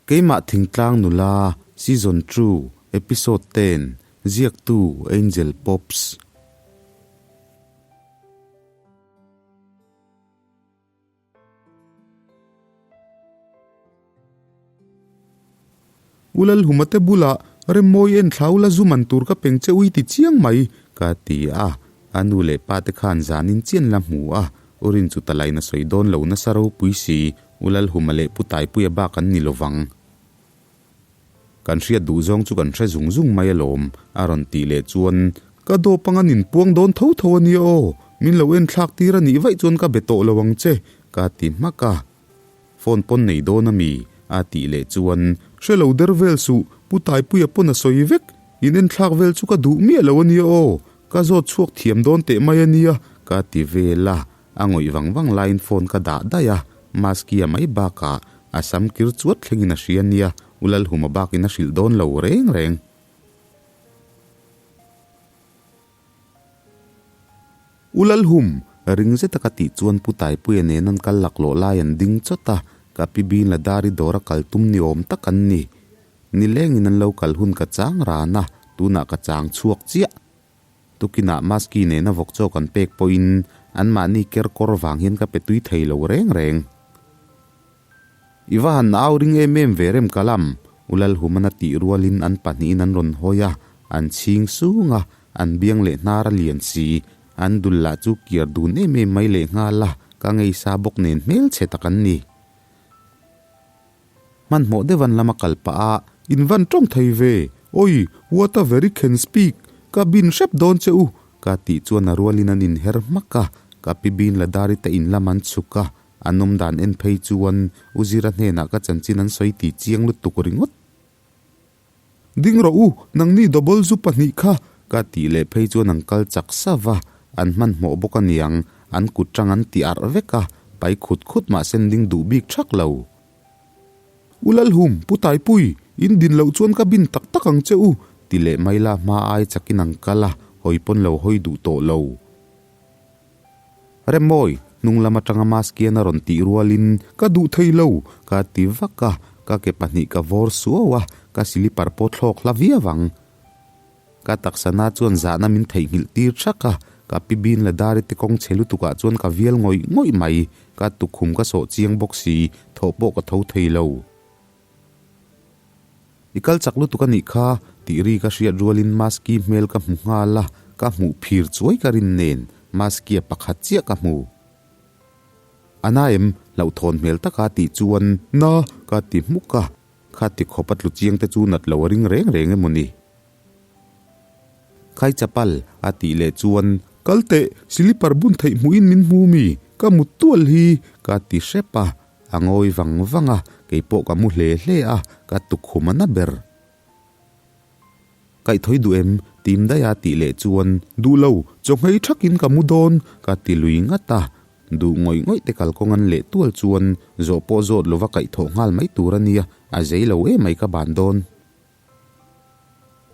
Keimah Thingtlang Nula, Season Two, Episode Ten, Ziaktu, Angel Pops. U Lalhuma te bulah Remmawi en thlau la zu man tur ka peng che ui ti chiang mai, ka ti a. A nu leh pa te khan zanin chian la hmu a, U Rin chu talaina sawi dawn lo nasa ropui si. U Lalhuma leh Pu Taipuia bak an ni lovang. Kan hriat duh zawng chu kan hre zung zung mai alawm, a rawn tih leh chuan, Ka dawp anga nin puang dawn tho tho a nia aw, min lo en thlak tir a nih vaih chuan ka be tawh lo ang che, ka ti hmak a. Phone pawn nei dawn a mi? a tih leh chuan, Hre lo der vel suh, Pu Taipuia pawn a sawi vek, in en thlak vel chu ka duh miah lo a nia aw, ka zawt chhuak thiam dawn teh mai a nia, ka ti vel a. A ngawih vang vang laiin phone ka dah daih a, Maski-a mai bakah a sam kir chuat thlengin a hria nia, U Lalhuma bakin a hrilh dawn lo reng reng. U Lalhum! Ring zeta ka tih chuan Pu Taipuia nen an kal laklawh lai an ding chawt a, ka pi Bin la Dari dawra kal tum ni awm tak an ni. Nilengin an lo kal hun ka chang ran a, tunah ka chang chhuak chiah. Tukinah Maski nena vawk chaw kan pek pawhin anmahni ker kawr vang hian ka pe tui thei lo reng reng. I va han au ring em em ve rem kalam, U Lalhumana tih rualin an pahnihin an rawn hawi a, an chhing sung a, an biang leh hnar a lian si, an dul lah chu kiar dun em em mai leh nghal a, ka ngeisa bawk nen hmelchhe tak an ni. Hmanhmawh deuh an lama kal pah a. In van tawng thei ve, Oi, what a very can speak, ka bin hrep dawn che u, ka tih chuan a rualin an inher hmak a, ka pi bin la dari te in lam an chhuk a, an awm dan en phei chuan U Zira hnenah ka chanchin an sawi tih chiang lutuk ringawt. Ding rawh u, nangni double zu pahnih kha, ka tih leh phei chuan an kal chak sava, an hmanhmawh bawk aniang, an kut tang an ti arh vek a, pai khut khut mah sen ding duh bik thak lo. U Lalhum, Pu Taipui, in din loh chuan ka bin tak tak ang che u, ti leh mai la hma ai chakin an kal a, hawi pawn lo hawi duh tawh lo. Remmawi, hnung lam atanga Maskian a rawn tih rualin, Ka duh thei lo, ka ti vak a, ka ke pahnih ka vawr suau a, ka silipar pawh thlawk hla viau ang. Ka taksana chuan zahna min theihnghilh tir thak a, ka pi bin la dari te kawng chhe lutukah chuan ka vial ngawih ngawih mai, ka tukhum ka sawh chiang bawk si, thawh pawh ka tho thei lo. I kal chak lutuk a nih kha, tih ri ka hriat rualin Maski hmel ka hmu nghal a, ka hmuh phir chuai ka rin nen Maski-a pakhat chiah ka hmu. A na em? Hlauhthawn hmel taka tih chuan, Na! ka ti hmuk a. Kha ti khawp a tlu chiang te chu nat lo a ring reng reng emaw ni? Khai chapal a tih leh chuan, Kal teh, silipar bun theih hmuhin min hmu mi, ka mut tual hi, ka ti hrep a, a ngawi vang vang a, kei pawh ka mu hle hle a, ka tukhum a na ber. Kaihthawih duh em? Tim daih a tih leh chuan, Duh lo, chaw nghei thakin ka mu dawn, ka ti lui ngat a. Duh ngawih ngawih te kalkawng an leh tual chuan zawh pawh zawt lova kaihthawh nghal mai tur a nia, a zei lo emai ka ban dawn.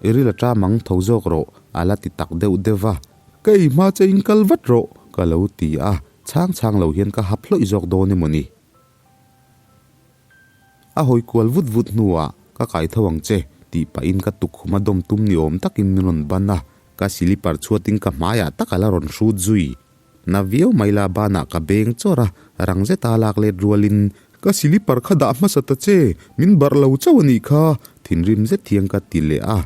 I ril a ṭam ang, tho zawk rawh, a la ti tak deuh deuh va. Ka ei hma che in kal vat rawh, ka lo ti a, chhang chhang lo hian ka hap hlawih zawk dawn emaw ni. A hawi kual vut vut hnuah, Ka kai tho ang che, tih pahin ka tukkhum a dawm tum ni awm takin min rawn ban a, ka silipar chhuatin ka hmaiah tak a la rawn hrut zui. Na viau mai la banah ka beng chawrh a, rang zeta lak let rualin, Ka silipar kha dah hmasa ta che, min barh lo chauh a nih kha, thinrim zet hian ka ti leh a.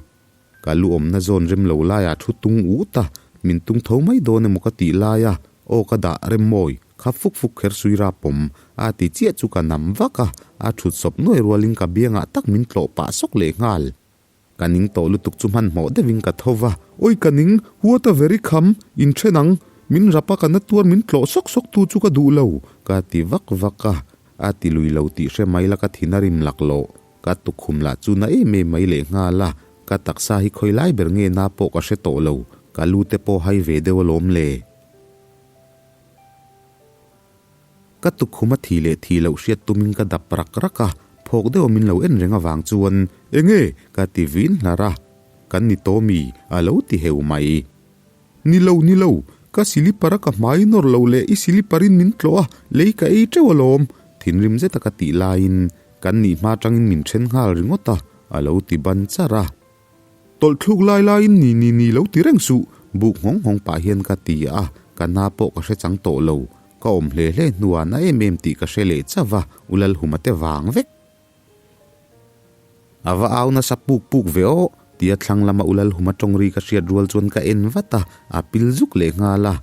Ka lu awmna zawn rem lo laiah thu tung ut a, min tung tho mai dawn emaw ka tih laia, Aw ka dah rem mawi, kha fuk fuk kher sui ra pawm, a ti chiah chu ka nam vak a, a thut sawp nuai rualin ka biangah tak min tlawh pah sawk leh nghal. Ka ning tawh lutuk chu hmanhmawh deuhin ka tho va. Oi ka ning, what a very kham, in then ang, min rap a ka na tuar min tlawh sawk sawk tu chu ka duh lo, ka ti vak vak a, a ti lui lo tih hre mai la ka thin a rim lak loh, ka tukhum lah chu na em em mai leh nghal a, ka taksa hi khawi lai ber nge na pawh ka hre tawh lo, ka lu te pawh hai ve deuh alawm le. Ka tukhum a thi leh thi loh hriat tumin ka dap rak rak a, phawk deuha min lo en reng avang chuan, Enge? ka ti vin hlar a, Kan ni tawh mi? a lo ti heu mai. Ni lo, ni lo, ka silipar a ka hmai nawr lo leh i siliparin min tlawh a, lei ka ei teuh alawm, thinrim zeta ka tih laiin. Kan nih hma tangin min then nghal ringawt a, a lo ti ban char a. Tawlh thluk lai laiin ni ni ni lo ti reng suh, buk nghawng nghawng pah hian ka ti a, ka na pawh ka hre chang tawh lo. Ka awm hle hle hnuah na em em tih ka hre leh chauh a, U Lalhuma te vang vek. A va au nasa puk puk ve aw, tia thlang lama U Lalhuma tawng ri ka hriat rual chuan ka en vat a, a pil zuk leh nghal a.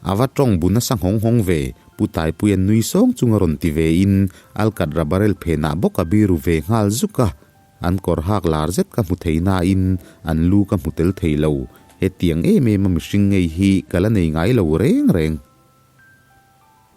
A va tawng bu nasa nghawng nghawng ve, Pu Taipuia'n nui sawng chung a rawn ti ve in, Alkatra barrel phenah bawk a biru ve nghal zuk a. An kawr hak lar zet ka hmu thei nain an lu ka hmu tel thei lo, hetiang em em a mihring ngei hi ka la nei ngai lo reng reng.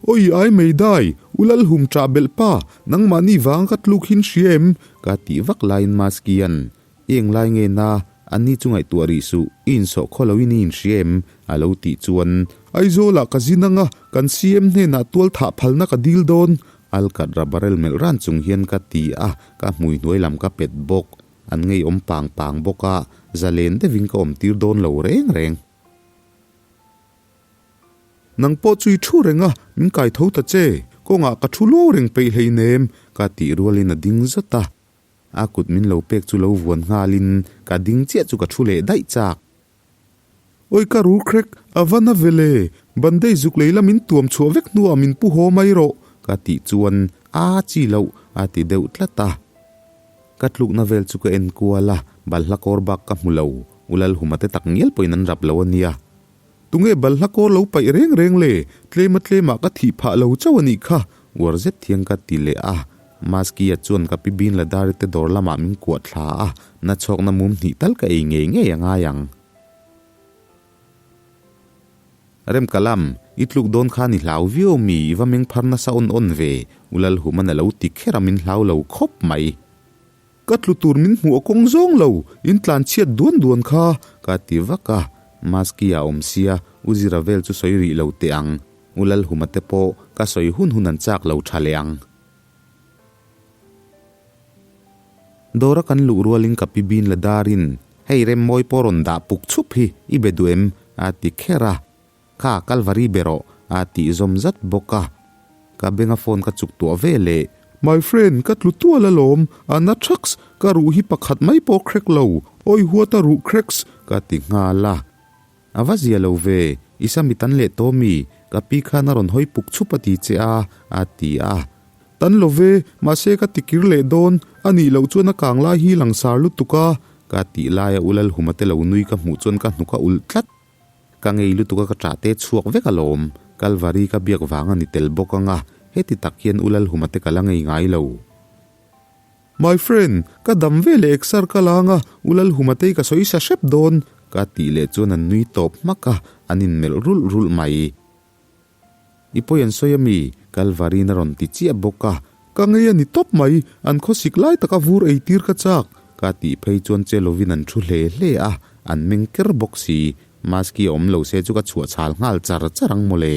Oi ai mei dai, u Lalhum ṭah belh pa, nangmahni vang ka tluk hin hria em? Ka tih vak laiin Maskian, I englai nge na, anni chu ngaihtuah rih suh, i insawh khaw loin i inhria em? A lo tih chuan, Aizawlah ka zin anga, kan CM hnenah tual thah phalna ka dil dawn, Alkatra barrel melh ran chung hian ka ti a, ka hmui hnuai lam ka pet bawk. An ngeiawm pang pang bawk a, zalen deuhin ka awm tir dawn lo reng reng. Nang pawh chu i thu reng a, min kai tho ta che, kawngah ka thu luau reng peih hleinem, ka tih rualin a ding zat a. A kut min lo pek chu lo vuan nghalin ka ding chiah chu ka thu leh daih chak. Awi ka rul krek, a va na ve le, bandage zuk lei la min tuam chhuah vek hnuah min pu haw mai rawh, ka tih chuan a chi loh a ti deuh tlat a. Ka tlukna vel chu ka en kual a, balhla kawr bak ka hmu lo, U Lalhuma te tak ngial pawhin an rap lo a nia. Tunge balhla kawr lo paih reng reng le? Tlema tlemah ka thih phah lo chauh a nih kha, uar zet thiang ka ti leh a. Maski-a chuan ka pi Bin Ladari te dawr lamah min kuah thla a, na chhawkna mum hnih tal ka ei ngei ngei a ngai ang. Remkalam, i tluk dawn khan i hlau viau mi, i va meng phar nasa awn awn ve, U Lalhuman a lo ti kher a min hlau lo khawp mai. Ka tlu tur min hmuh a kawng zawng lo, in tlan chhiat duan duan kha, ka ti vak a. Maski a awm sia, U Zira vel chu sawi rih lo teh ang. U Lalhuma te pawh ka sawi hun hun an chak lo tha leh ang. Dawra kan luh rualin ka pi bin la darin, Hei Remmawi pawh rawn dah puk chhup hi i be duh em? a ti kher a. Kha Kalvari be rawh a tih zawm zat bawk a. Ka benga phone ka chuk tuah ve leh. My friend, ka tlu tual alawm, a na thaks, ka ruh hi pakhat mai pawh crack lo, awi huat a ruh cracks, ka ti nghal a. A va zia lo ve, i sami tan leh tawh mi, ka pi khan a rawn hawi puk chhup a ti che a, a ti a. Tan lo ve, mahse ka ti kir leh dawn, a nih loh chuan a kang lai hi langsar lutuk a, ka tih laia U Lalhuma te lo nui ka hmuh chuan ka hnuk a ulh tlat. Ka ngei lutuk a ka ṭah te chhuak vek alawm, Kalvari ka biak vang a ni tel bawk ang a, heti tak hian U Lalhuma te ka la ngei ngai lo. My friend, ka dam ve leh exer ka la ang a, U Lalhuma te hi ka sawi sa hrep dawn, ka tih leh chuan an nui tawp hmak a, an inmelh rulh rulh mai. I pawi an sawi ami? Kalvarin a rawn ti chiah bawk a. Ka ngei a ni tawp mai, an khawsik lai taka vur ei tir ka chak. Ka tih phei chuan che lovin an thu hle hle a, an meng ker bawk si. Maski a awm lo se chu ka chhuah chhal nghal char char ang mawle.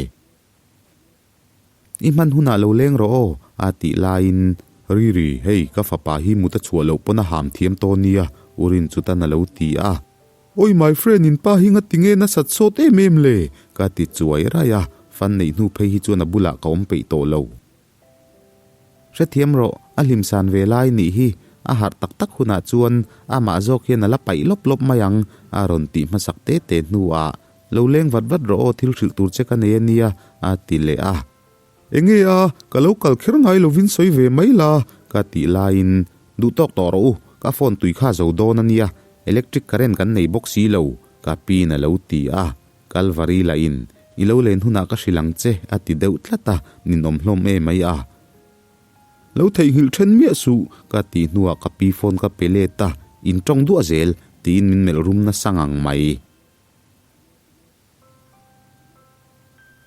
I hman hunah lo leng rawh aw, a tih laiin, Riri, hei ka fapa hi mut a chhuah loh pawn a ham thiam tawh nia, U Rinchutan a lo ti a. Oi my friend in pa hi ngati nge nasat sawt em em le? Ka ti chuai raih a, fan neih hnu phei hi chuan a bulah ka awm peih tawh lo. Hrethiam rawh, a hlimsan ve lai nih hi a harh tak tak hunah chuan amah zawk hian a la paih lawp lawp mai ang a rawn tih hmasak te te hnuah lo leng vat vat rawh aw thil hrilh tur che ka nei a nia a ti leh a. Enge a, ka lo kal kher ngai lovin sawi ve mai la, ka tih laiin, Duh tawk tawh rawh u, ka phone tui kha zo dawn a nia, electric current kan nei bawk si lo, ka piin a lo ti a. Kalvari lahin, I lo len hunah ka hrilh ang che, a ti deuh tlat a, ninawm hlawm em mai a. Lo theihnghilh then miah suh, ka tih hnuah ka pi phone ka pe let a, in tawng duah zel, tiin min melh rum nasa ngang mai.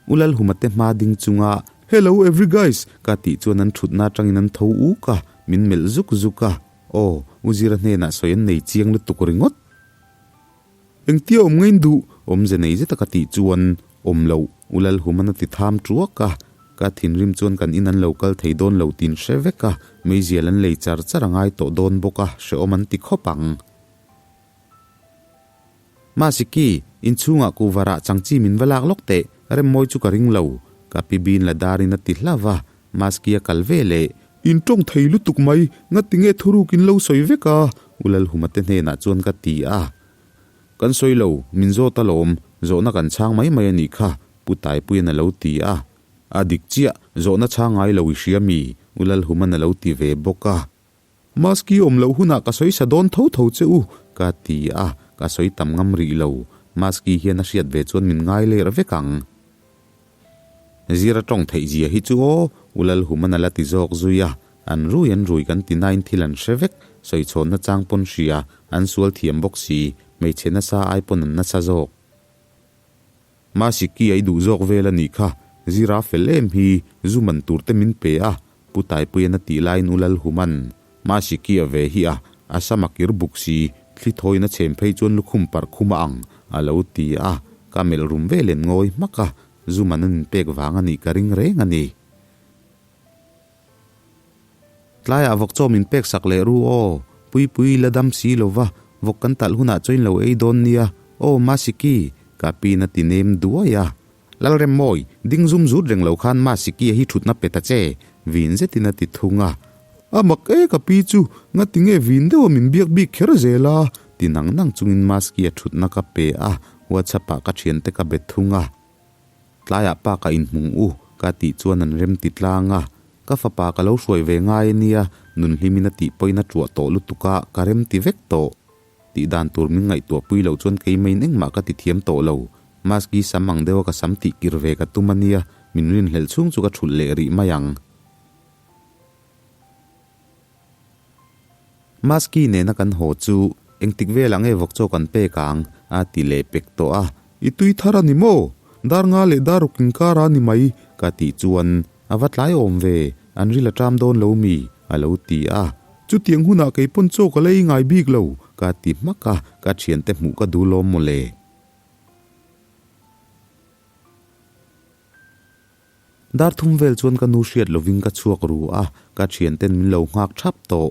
U Lalhuma te hma ding chunga, Hello every guys! ka tih chuan an thutna atangin an tho uk a, min melh zuk zuk a. Aw, U Zira hnenah sawi an nei chiang lutuk ringawt. Engtia awm ngain duh? Awmze nei zeta ka tih chuan, Awm loh, U Lalhuman a ti tham tuak a. Ka thinrim chuan kan in an lo kal thei dawn lo tin hre vek a, meizial an lei char char a ngai tawh dawn bawk a, hrehawm an ti khawp ang. Masiki, inchhungah kuhva rah chang chi min va lak lawk teh, Remmawi chu ka ring lo. Ka pi bin la darin a ti hlauh va, Maski a kal ve leh. In tawng thei lutuk mai, ngatinge thuruk in lo sawi vek a? U Lalhuma te hnenah chuan ka ti a. Kan sawi lo, min zawt alawm, zawhna kan chhang mai mai a nih kha, Pu Taipuian a lo ti a. A dik chiah, zawhna chhang ngai lo i hria mi? U Lalhuman a lo ti ve bawk a. Maski awm loh hunah ka sawi sa dawn tho tho che u, ka ti a, ka sawi tam ngam rih lo. Maski hian a hriat ve chuan min ngai ler vek ang. Zira tawng theih zia hi chu aw, U Lalhuman a la ti zawk zui a, an rui an rui kan ti nain thil an hre vek, sawi chhawnna chang pawn hria, an sual thiam bawk si, hmeichhe nasa ai pawn an nasa zawk. Mahse ki a i duh zawk vel a nih kha, Zira fel em hi, zu man tur te min pe a, Pu Taipuian a tih laiin U Lalhuman, Mahse ki a ve hi a, a sam a kir buk si, thli thawiin a chhem phei chuan lukhum parh khum a ang, a lo ti a, ka melh rum ve len ngawi hmak a, zu man an inpek vang a nih ka ring reng a ni. Tlaiah vawk chaw min pek sak leh ru aw, Puipui la dam si lo va, vawk kan talh hunah chuan in lo ei dawn nia, aw Masiki, ka pin a ti nem duai a. Lalremmawi, ding zum zut reng lo khan Masikia hi thutna pe ta che, vin zetin a ti thung a. A mak e ka pi chu, ngati nge vin deuha min biak bik kher zel a, ti nang nang chungin Maskia thutna ka pe a, WhatsApp ah ka thiante ka be thung a. Tlaiah pa ka inhmung u, ka tih chuan an rem ti tlang a. Ka fapa ka lo hruai ve ngai a nia, nun hlimin a tih pawhin a ṭuah tawh lutuk a, ka rem ti vek tawh. Tih dan tur min ngaihtuah pui loh chuan keimah in engmah ka ti thiam tawh lo. Maski sam ang deuha ka sam tih kir ve ka tum a nia, min rinhlelh chhung chu ka ṭhulh leh rih mai ang. Maski nena kan haw chu engtik velah nge vawk chaw kan pek ang? a ti leh pek tawh a. I tui thar a ni maw? Dar nga leh dar ruk inkar a ni mai ka tih chuan a va tlai awm ve, an ril a ṭam dawn lo mi? a lo ti a. Chutiang hunah kei pawn chaw ka la ei ngai bik lo ka ti hmak a, ka ṭhiante hmuh ka duh lawm mawle. Dar thum vel chuan ka nu hriat lovin ka chhuak ru a, ka thianten min lo nghak thap tawh.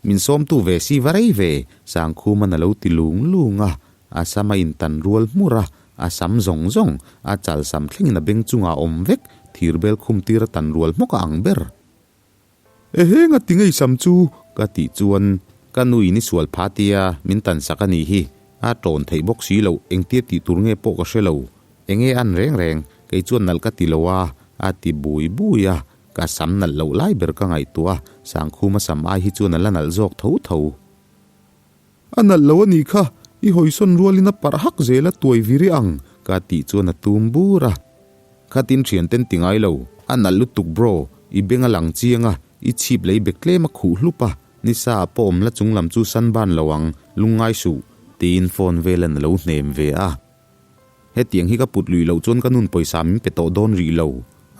Min sawmtu ve si va rei ve, Sangkhuman a lo ti lung lung a, a sam a intan rual hmur a, a sam zawng zawng, a chal sam thlengin a beng chungah a awm vek, thirbel khum tir a tan rual hmawk a ang ber. Ehe nga ti ngei sam chu ka tih chuan ka nu in i sual pha tia min tan sak a nih hi, a tawn theih bawk si loh engtia tih tur nge pawh ka hre lo, enge an reng reng kei chuan nalh ka ti lo a a ti bui bui a, ka sam nalh loh lai ber ka ngaihtuah a, Sangkhuma sam ai hi chuan a la nalh zawk tho tho. A nalh lo a nih kha, i hawisawn rualin a parh hak zel a tuai viri ang ka tih chuan a tum bur a. Khatin thianten ti ngai lo, a nalh lutuk bro, i beng a lang chiang a, i chhip lei bek tlem a khuh hlup a, nisa ah pawh awm la chung lam chu sunburn lo ang, lungngai suh, tiin phone velan a lo hnem ve a. Hetiang hi ka put luih loh chuan ka nun pawisa min pe tawh dawn rih lo.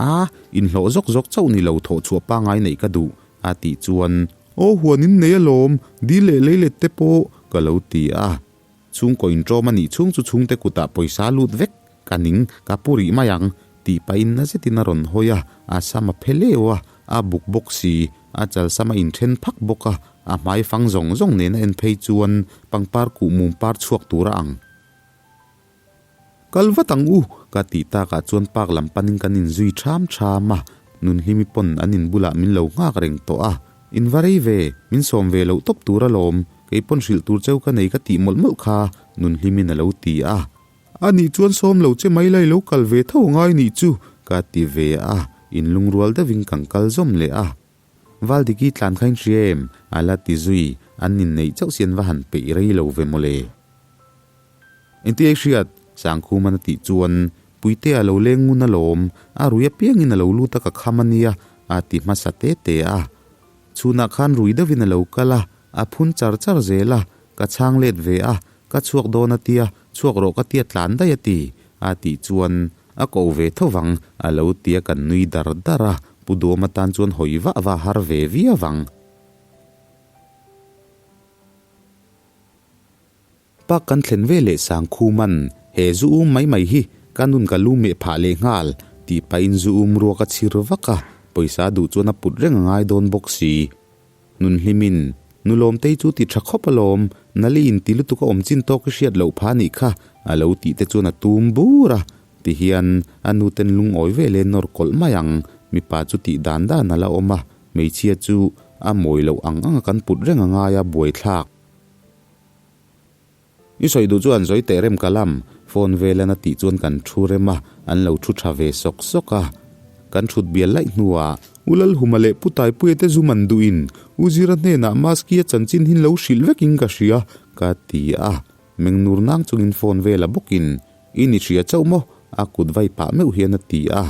A, inhlawh zawk zawk chauh ni lo thawh chhuah pangai neih ka duh, a tih chuan, Aw huan in nei alawm, dil leh leilet te pawh, ka lo ti a. Chhungkaw inṭawm a nih chhung chu chhungte kutah pawisa lut vek ka ning, ka pu rih mai ang, tih pahin na zetin a rawn hawi a, a sam a phe leu a, a buk bawk si, a chalsam a inṭhen phak bawk a, a hmai fang zawng zawng nen a en phei chuan pangpar kuhmum par chhuak tur a ang. Kal vat ang u, ka tih takah chuan park lam panin kan inzui ṭham ṭham a, Nunhlimi pawn an in bulah min lo nghak reng tawh a, In va rei ve, min sawm ve loh tawp tur alawm, kei pawn hrilh tur cheu ka nei ka tih mawlh mawlh kha, Nunhlimin a lo ti a. A nih chuan sawm lo che mai lai lo kal ve tho angai nih chu, ka ti ve a, inlungrual deuhin kan kal zawm leh a. Valdiki tlan kha in hria em? A la ti zui, an inneih chauh si an va han peih rei lo ve mawle. Engti ei hriat? Sangkhuman a tih chuan, Puitea a lo leng ngun alawm, a rui apiangin a lo lut a ka kham a nia, a ti hmasa te te a. Chhunah khan rui deuhin a lo kal a, a phun char char zel a, ka chhang let ve a, ka chhuak dawn a tia, chhuak rawh ka tia tlan daih a ti, a tih chuan a ko ve tho vang, a lo tia kan nui dar dar a, Pu Duama tan chuan hawi vah vah har ve viau vang. Park kan thlen ve leh Sangkhuman, He zu um mai mai hi ka nun ka lu meh phah leh nghal, tih pahin zu um ruak a chhir vak a, pawisa duh chuan a put reng a ngai dawn bawk si. Nun hlimin, Nu Lawmtei chu ti tha khawp alawm, Nali in ti lutuk a awm chin tawk i hriat loh pha nih kha, a lo tih te chuan a tum bur a, tihian a nu ten lungawi ve leh nawr kawlh mai ang, mipa chu tih dan dan a la awm a. Hmeichhia chu a mawi loh ang anga kan put reng a ngai a, buaithlak. I sawi duh chu an sawi teh rem ka lam, phone velan a tih chuan kan thu rem a, an lo thu tha ve sawk sawk a. Kan thut bial laih hnuah U Lalhuma leh Pu Taipuia te zum an duhin U Zira hnenah Maski a chanchin hin lo hrilh vekin ka hria, ka ti a. Mengnur nang chungin phone vela bawkin, I ni hria chauh maw? a kut vai pah meuh hian a ti a.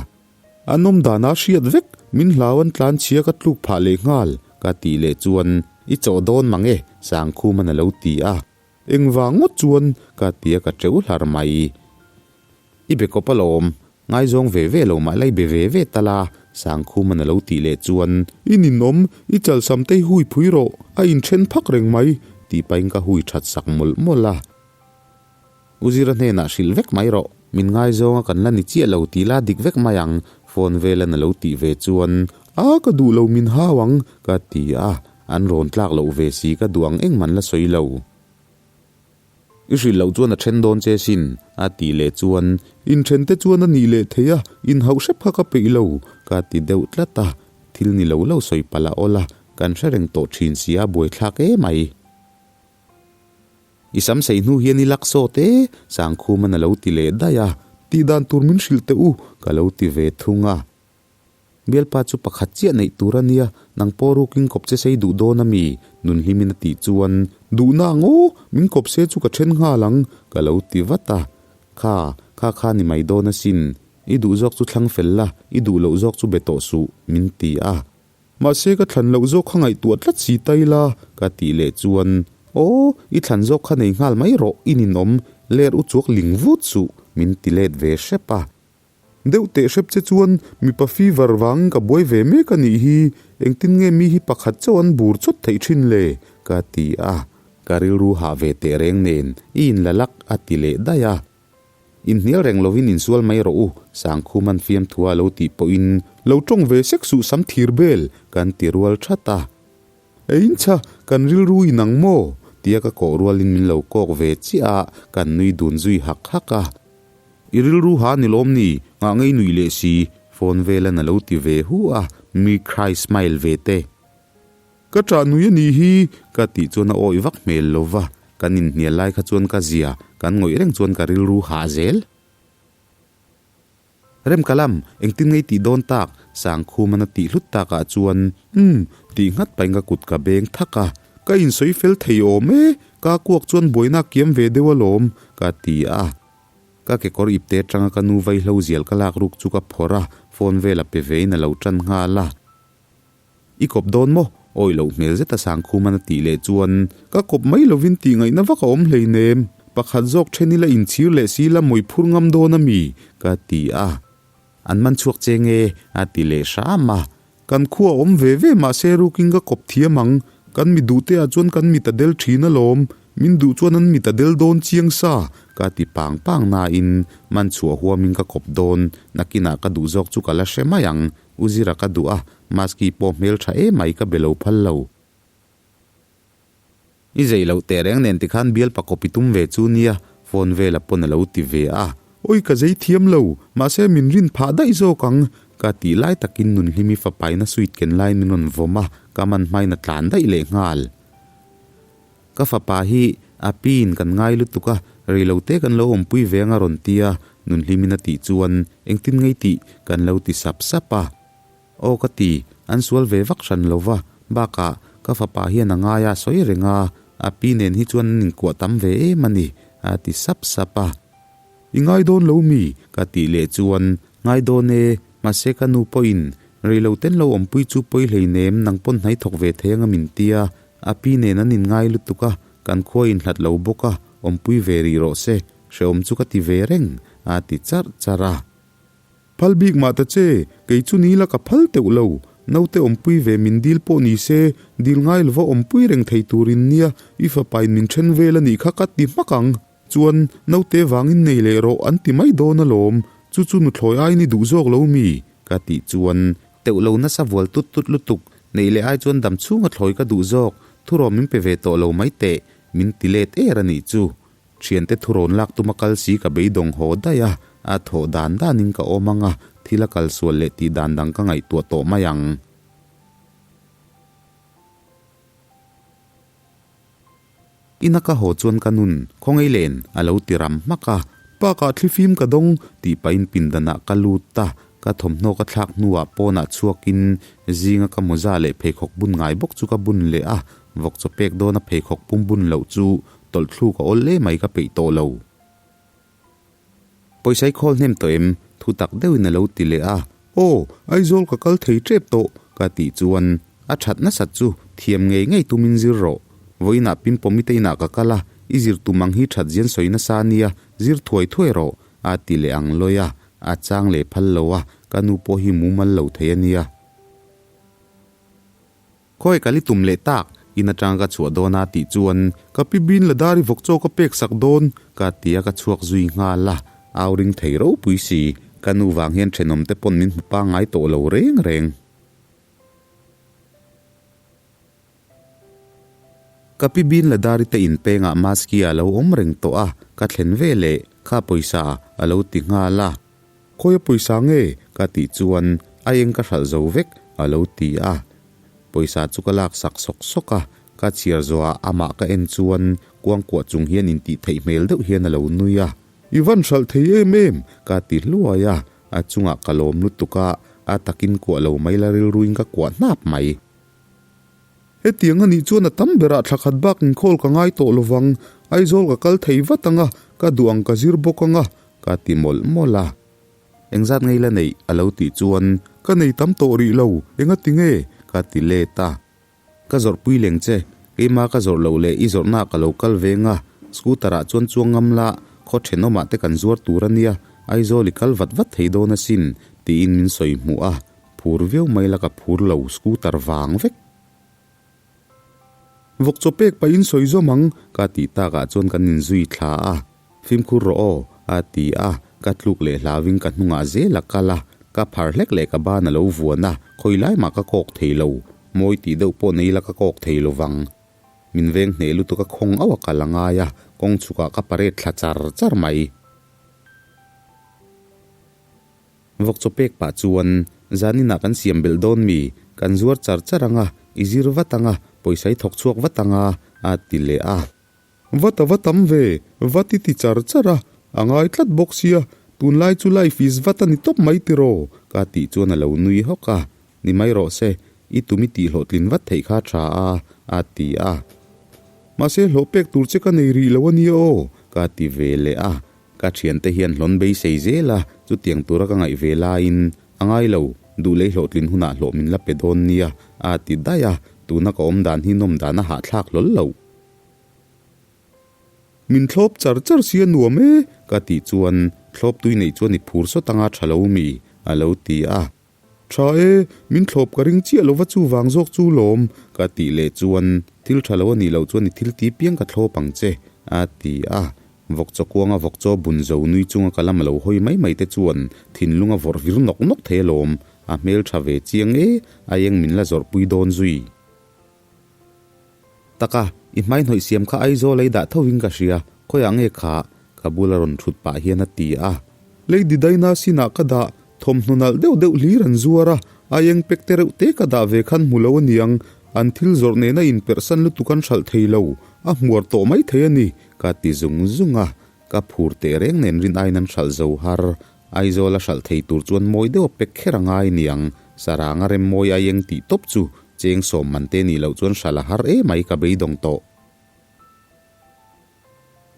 An awm danah hriat vek, min hlau an tlan chhia ka tluk phah leh nghal, ka tih leh chuan, I chawh dawn mang e, Sangkhuman a lo ti a. Engvang ngawt chuan ka ti a ka teuh hlar mai. I be kawp alawm, ngaizawng ve ve lo mah la i be ve ve tal a, Sangkhuman a lo tih leh chuan, I ninawm, i chalsam te hi hui phui rawh, a inthen phak reng mai, tih pahin ka hui that sak mawlh mawlh a. U Zira hnenah hrilh vek mai rawh, min ngaizawnga kan la ni chiah lo tih la dik vek mai ang, phone velan a lo tih ve chuan, A ka duh lo min hau ang, ka ti a, an rawn tlak loh ve si ka duh ang engman la sawi lo. I hrilh loh chuan a then dawn che sin, a tih leh chuan, Inthen te chuan a nih leh thei a, inhauh hrep kha ka peih lo, ka ti deuh tlat a, thil ni lo lo sawi palh a awl a, kan hre reng tawh thin si a buaithlak emai. I sam sei hnu hian i lak sawt e, Sangkhuman a lo ti leh daih a, tih dan tur min hrilh teh u, ka lo ti ve thung a. Bialpa chu pakhat chiah neih tur a nia, nang pawh rukin kawp che sei duh dawn a mi? Nunhlimin a tih chuan, Duhna ang aw, min kawp se chu ka then nghal ang, ka lo ti vat a. Kha, kha kha ni mai dawn asin, i duh zawk chu thlang fel la, i duh loh zawk chu be tawh suh, min ti a. Mahse ka thlan loh zawk kha ngaihtuah tlat si ta ila ka tih leh chuan Aw, i thlan zawk kha nei nghal mai rawh, i ninawm, ler u chuak ling vut suh, min ti let ve hrep a. Deuh teh hrep che chuan mipa fever vangin ka buai ve mek a nih hi, engtin nge mi hi pakhat chauh an bur chawt theih thin le? ka ti a. Ka rilru hah ve teh reng nen i inla lak a ti leh daih a. Inhnial reng lovin insual mai rawh u, Sangkhuman fiamthua a lo tih pawhin lo tawng ve sek suh sam thir bel kan ti rual that a. Eincha, kan rilru inang maw? tia ka kawh rualin min lo kawk ve chiah a, kan nui dun zui hak hak a. I rilru ha ni lawm ni, ngah ngei nui leh si, phone velan a lo ti ve hu a, mi cry smile ve te. Ka ṭah nui a nih hi, ka tih chuan a awih vak hmel lo va, kan inhnial lai kha chuan ka zia, kan ngawih reng chuan ka rilru hah zel. Remkalam, engtin ngei tih dawn tak? Sangkhuman a tih hlut takah chuan, Umm, tih nghat pahin ka kut ka beng thak a. Ka insawi fel thei awm e, ka kuak chuan buaina a kiam ve deuh alawm, ka ti a. Ka kekawr ipte atanga ka nu vaihlo zial ka lak ruk chu ka phawrh a, phone vel a pe vein a lo ṭan nghal a. I kawp dawn maw? Awih loh hmel zeta Sangkhuman a tih leh chuan, Ka kawp mai lovin tih ngaihna vak a awm hleinem. Pakhat zawk then ila inchhir leh si la mawi phur ngam dawn a mi? ka ti a. An man chhuak che nge? a ti leh hram a. Kan khua awm ve ve mahse rukin ka kawp thiam ang. Kan mi duhte ah chuan kan mit a del thin alawm. Min duh chuan an mit a del dawn chiang sa, ka ti pang pang nain man chhuah huamin ka kawp dawn. Nakinah ka duh zawk chu ka la hre mai ang. U Zira ka duh a, Maski pawh hmel tha emai ka be lo phal lo. I zei loh teh reng nen tikhan bialpa kawp i tum ve chu nia, phone vela pawn a lo ti ve a. Oi ka zei thiam lo, mahse min rin phah daih zawk ang, ka tih lai takin Nunhlimi fapaina suit ken laiin min rawn vawm a, ka man hmain a tlan daih leh nghal. Ka fapa hi a piin kan ngai lutuk a, reilote kan lo awmpui ve anga rawn ti a, Nunhlimin a tih chuan engtin ngei tih kan lo ti sap sap a. Aw ka ti, an sual ve vak hran lo va, bakah ka fapa hian a ngai a sawi reng a, a pi nen hi chuan an inkuah tam ve em a ni, a ti sap sap a. I ngai dawn lo mi? ka tih leh chuan, Ngai dawn e, mahse ka nu pawhin reiloten lo awmpui chu pawi hleinem nang pawn hnai thawk ve thei anga min ti a, a pi nen an inngai lutuk a, kan khua inhlat lo bawk a, awmpui ve rih rawh se, hrehawm chu ka ti ve reng, a ti charh charh a. Phal bik mah ta che, kei chu ni la ka phal teuh lo, naute awmpui ve min dil pawh ni se, dil ngai lova awmpui reng thei turin nia, i fapain min then vel a nih kha ka ti hmak ang. Chuan, naute vangin nei leh rawh an ti mai dawn alawm, chu chu nuthlawi aiin i duh zawk lo mi? ka tih chuan, teuh lo nasa vual tut tut lutuk, neih leh ai chuan dam chhunga thlawi ka duh zawk, thurawn min pe ve tawh lo mai teh, min ti let er a nih chu. Thiante thurawn lak tuma kal si ka beidawng haw daih a, a thawh dan danin ka awm ang a, thil a kal sual leh tih dan dang ka ngaihtuah tawh mai ang. Ina ka haw chuan ka nun, khawngaih len, a lo ti ram hmak a. Bakah thlifim ka dawng, tih pahin pindanah ka lut a. Ka thawmhnaw ka thlak hnuah pawnah chhuakin zinga ka mawza leh pheikhawk bun ngai bawk chu ka bun leh a. Vawk chaw pek dawna pheikhawk pum bun loh chu tawlhthluk a awl emai ka peih tawh lo. Pawisa i khawl hnem tawh em? Thu tak deuhin a lo ti leh a. Aw, Aizawl ka kal thei tep tawh, ka tih chuan a that nasat chu thiam ngei ngei tumin zir rawh. Vawiinah Pimpawmi te inah ka kal a, i zir tum ang hi that zian sawi nasa nia, zir thuai thuai rawh, a ti leh ang lawi a, a chang leh phal lo a, ka nu pawh hi mumal lo thei a nia. Khawi kal i tum leh tak, in atanga ka chhuah dawn a tih chuan ka pi bin la dar i vawk chaw ka pek sak dawn ka ti a ka chhuak zui nghal a, au ring thei ropui si, ka nu vang hian thenawm te pawn min hmu pangngai tawh lo reng reng. Ka pi bin la dar i te in pengah maski a lo awm reng tawh a, ka thlen ve leh kha pawisa a lo ti nghal a. Khawi a pawisa nge? ka tih chuan a eng ka hralh zo vek a lo ti a. Pawisa chu ka lak sak sawk sawk a, ka chhiar zawhah amah ka en chuan kuangkuah chung hian intih theih hmel deuh hian a lo nui a. I van hralh thei em em? ka ti hluai a, a chungah ka lawm lutuk a, a takin kuah lo mai la rilruin ka kuah hnap mai. Hetiang a nih chuan a tam berah thla khat bak inkhawl ka ngai tawh lovang, Aizawl ka kal thei vat ang a, ka duh ang ka zir bawk ang a, ka ti mawlh mawlh a. Engzat ngei la neih? a lo tih chuan, Ka nei tam tawh rih lo, enga ti nge? ka ti let a. Ka zawrhpui leng che, keima ka zawrh loh leh i zawrhnaah ka lo kal veng a, scooter ah chuan chuang ngam la, khaw thenawmah te kan zuar tur a nia, Aizawl i kal vat vat thei dawn asin, tiin min sawi hmuh a. Phur viau mai la ka phur lo scooter vang vek. Vawk chaw pek pahin sawi zawm ang ka tih takah chuan kan inzui thla a, fimkhur rawh aw a ti a, ka tluk leh hlauin ka hnungah zel a kal a, ka phar hlek leh ka ban a lo vuan a, khawi lai mah ka kawk thei lo, mawi tih deuh pawh nei la ka kawk thei lo vang. Min veng hneh lutuk a khawng auh a kal a ngai a, kawng chhukah ka parade thla char char mai. Vawk chaw pek pah chuan, Zaninah kan siam belh dawn mi? Kan zuar char char ang a, i zir vat ang a, pawisa i thawk chhuak vat ang a, a ti leh a. Vat a va tam ve, vat i ti char char a, a ngai tlat bawk sia, tunlai chu life is vat a ni tawp mai tiraw? ka tih chuan a lo nui hawk a, Ni mai rawh se, i tum i tih hlawhtlin vat theih kha tha a, a ti a. Mahse hlawh pek tur che ka nei rih lo a nia aw, ka ti ve leh a. Ka thiante hian hlawn beisei zel a, chutiang tura ka ngaih ve laiin, A ngai lo, duh lei hlawhtlin hunah hlawh min la pe dawn nia, a ti daih a, tuna ka awm dan hi nawm dan a hahthlak hlawl lo. Min thlawp char char si a nuam e, ka tih chuan, Thlawp tui neih chuan i phur sawt anga tha lo mi? a lo ti a. Tha e, min thlawp ka ring chiah lova chuvang zawk chu lawm, ka tih leh chuan, Thil tha lo a nih loh chuan i thil ti piang ka thlawp ang che, a ti a. Vawk chaw kuanga vawk chaw bun zo nui chunga ka lam a lo hawi mai mai te chuan thinlung a vawrh vir nawk nawk thei alawm, a hmel tha ve chiang e, a eng min la zawrhpui dawn zui. Taka, i hmai hnawih siam kha Aizawl a i dah tho in ka hria, khawiah nge kha? Ka bula rawn thut pah hian a ti a. Lady Daina sinah ka dah, thawmhnaw nalh deuh deuh hlir an zuar a, a eng pek te reuh te ka dah ve khan hmu lo a niang, an thil zawrh nena inperhsan lutuk an hralh thei lo, a hmuar tawh mai thei a ni, ka ti zung zung a. Ka phur teh reng nen rin aiin an hralh zo har, Aizawl a hralh thei tur chuan mawi deuh a pek kher a ngai niang, Saranga rem mawi ai eng tih tawp chu cheng sawm man te nih loh chuan hralh a har emai ka beidawng tawh.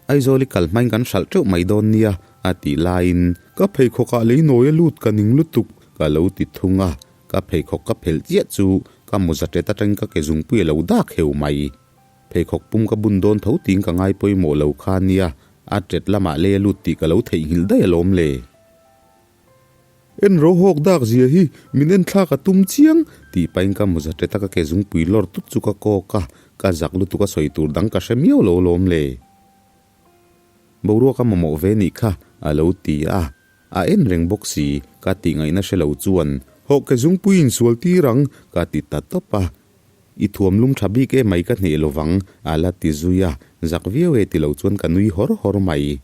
Aizawl i kal hmain kan hralh teuh mai dawn nia a tih laiin ka pheikhawk ah lei nawi a lut ka ning lutuk ka lo ti thung a, ka pheikhawk ka phelh chiah chu ka mawza tet atangin ka ke zungpui a lo dak heu mai. Pheikhawk pum ka bun dawn tho tiin ka ngai pawimawh lo kha nia, a tet lamah lei a lut tih ka lo theihnghilh daih alawm le. En ro hawk dak zia hi min en thlak a tum chiang tih pahin ka mawza tet a ka ke zungpui lawr tut chu ka kawk a, ka zak lutuk a sawi tur dang ka hre miau lo alawm le. Boruak a mamawh ve nih kha a lo ti a, a en reng bawk si, ka tih ngaihna hre lo chuan hawk ke zungpui insual tir ang ka ti ta tawp a, I thuam lum tha bik emai ka hneh lovang a la ti zui a, zak viau e ti lo chuan ka nui hawr hawr mai.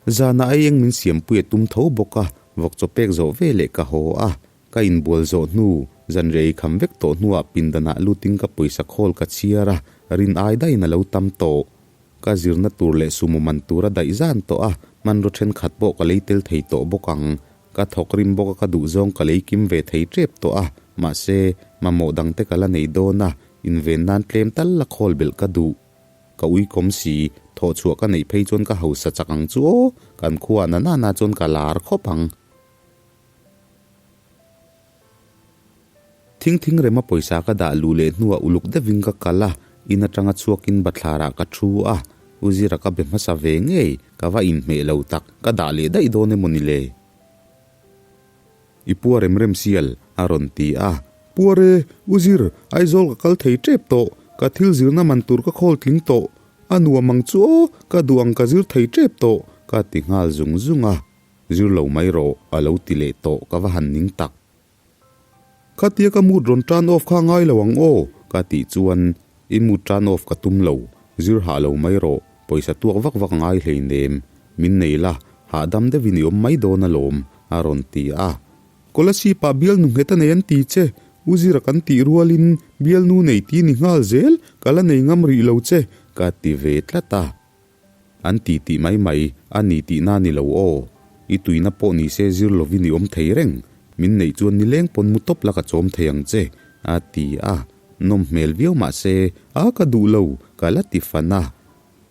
Zanah ai eng min siampui a tum tho bawk a, vawk chaw pek zawh ve leh ka haw a. Ka inbual zawh hnu, zanriah ei kham vek tawh hnuah pindanah lutin ka pawisa khawl ka chhiar a, rin ai daihin a lo tam tawh. Ka zirna tur leh sumo man tur a daih zan tawh a, hmanraw thenkhat pawh ka lei tel thei tawh bawk ang. Ka thawk rim bawk a ka duhzawng ka lei kim ve thei tep tawh a, mahse, mamawh dangte ka la nei dawn a, inven nan tlem tal la khawl belh ka duh. Ka uikawm si, thawhchhuah ka neih phei chuan ka hausa chak ang chu aw, kan khuaah na nana chuan ka lar khawp ang. Thing thing rema pawisa ka dah luh leh hnuah uluk deuhin ka kal a, in atanga chhuakin bathlarah ka thu a, U Zira ka be hmasa ve ngei, ka va inhmeh lo tak, ka dah leh daih dawn emaw ni le? I pua rem rem sial, a rawn ti a. Pua re, U Zir, Aizawl ka kal thei tep tawh, ka thil zirna man tur ka khawl tling tawh, a nuam ang chu aw, ka duh ang ka zir thei tep tawh, ka ti nghal zung zung a. Zir lo mai rawh, a lo ti leh tawh, ka va han ning tak. Khatia ka mood rawn turn off kha ngai lo ang aw, ka tih chuan i mood turn off ka tum lo, zir hah lo mai rawh, pawisa tuak vak vak ngai hleinem, min nei la, hahdam deuhin i awm mai dawn alawm, a rawn ti a. Kolasip ah bialnu nghet a nei an ti che, U Zira kan tih rualin bialnu nei ti ni nghal zel, ka la nei ngam rih lo che, ka ti ve tlat a. An ti tih mai mai a ni tihna ni lo aw. I tuina pawh ni se zir lovin i awm thei reng. Min neih chuan nileng pawn mu tawp la ka chawm thei ang che, a ti a. Nawm hmel viau mah se, a ka duh lo, ka la ti fan a.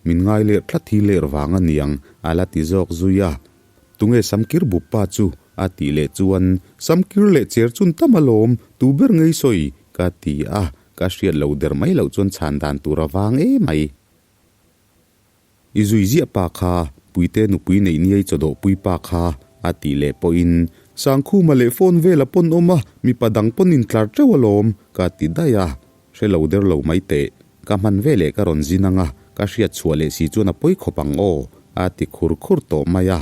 Min ngai ler tlat hi ler vang a niang, a la ti zawk zui a. Tunge Samkir bup pa chu? a tih leh chuan, Samkir leh cher chun tam alawm, tu ber ngei sawi, ka ti a. Ka hriat lo der mai loh chuan chhan dan tur a vang emai. I zui ziah pa kha, Puite nupui neih niai chawdawh pui pa kha, a tih leh pawhin, Sangkhuma leh phone vela pawn awm a, mipa dang pawn intlar teuh alawm, ka ti daih a. Hre lo der lo mai teh, ka hman ve leh ka rawn zin ang a, ka hriat chhuah leh si chuan a pawi khawp ang aw, a ti khur khur tawh mai a.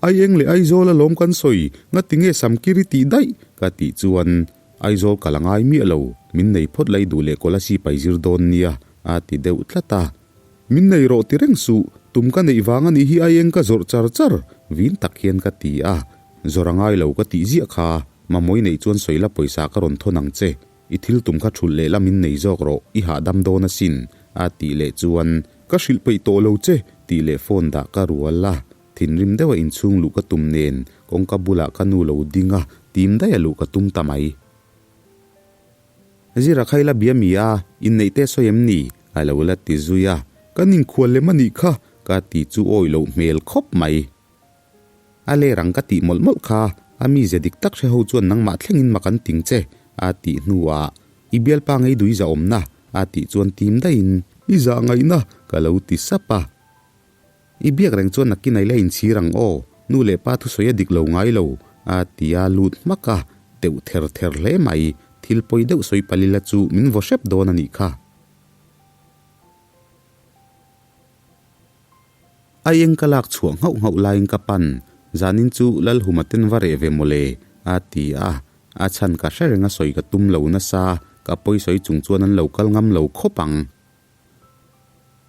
Aieng leh Aizawl alawm kan sawi, ngatinge Samkir i tih daih? ka tih chuan, Aizawl ka la ngai miah lo, min nei phawt lai duh leh Kolasib pai zir dawn nia, a ti deuh tlat a. Min nei rawh ti reng suh, tum ka neih vang a nih hi Aieng ka zawrh char char, vin tak hian ka ti a. Zawrh a ngai lo ka tih ziah kha, Mamawi neih chuan sawi la pawisa ka rawn thawn ang che, i thil tum kha thulh leh la min nei zawk rawh, i hahdam dawn asin, a tih leh chuan, Ka hrilh peih tawh lo che, tih leh phone dah ka rual a. Thinrim deuha inchhung luh ka tum nen kawngka bulah ka nu lo ding a, tim daih a luh ka tum ta mai. Zira kha ila bia mi a, inneih te sawi em ni? A lo la ti zui a, kan inkhual lem a nih kha, ka ti chu awih loh hmel khawp mai. A ler ang ka tih mawlh mawlh kha, a mize dik tak hre ho chuan nangmah thlengin mak an ting che, a tih hnuah, I bialpa ngei duh i zahawmna, a tih chuan tim daihin, I zah ngaihna, ka lo ti sap a. I biak reng chuan nakin a ila inchhir ang aw, nu leh pa thusawi a dik lo ngai lo, a ti a lut hmak a, teuh ther ther hle mai, thil pawi deuh sawi palila chu min vaw hrep dawn a nih kha. A eng ka lak chhuah nghauh nghauh laiin ka pan, zanin chu Lalhuma ten va reh ve mawle, a ti a, a chhan ka hre reng a sawi ka tum lo nasa, ka pawi sawi chung chuan an lo kal ngam lo khawp ang.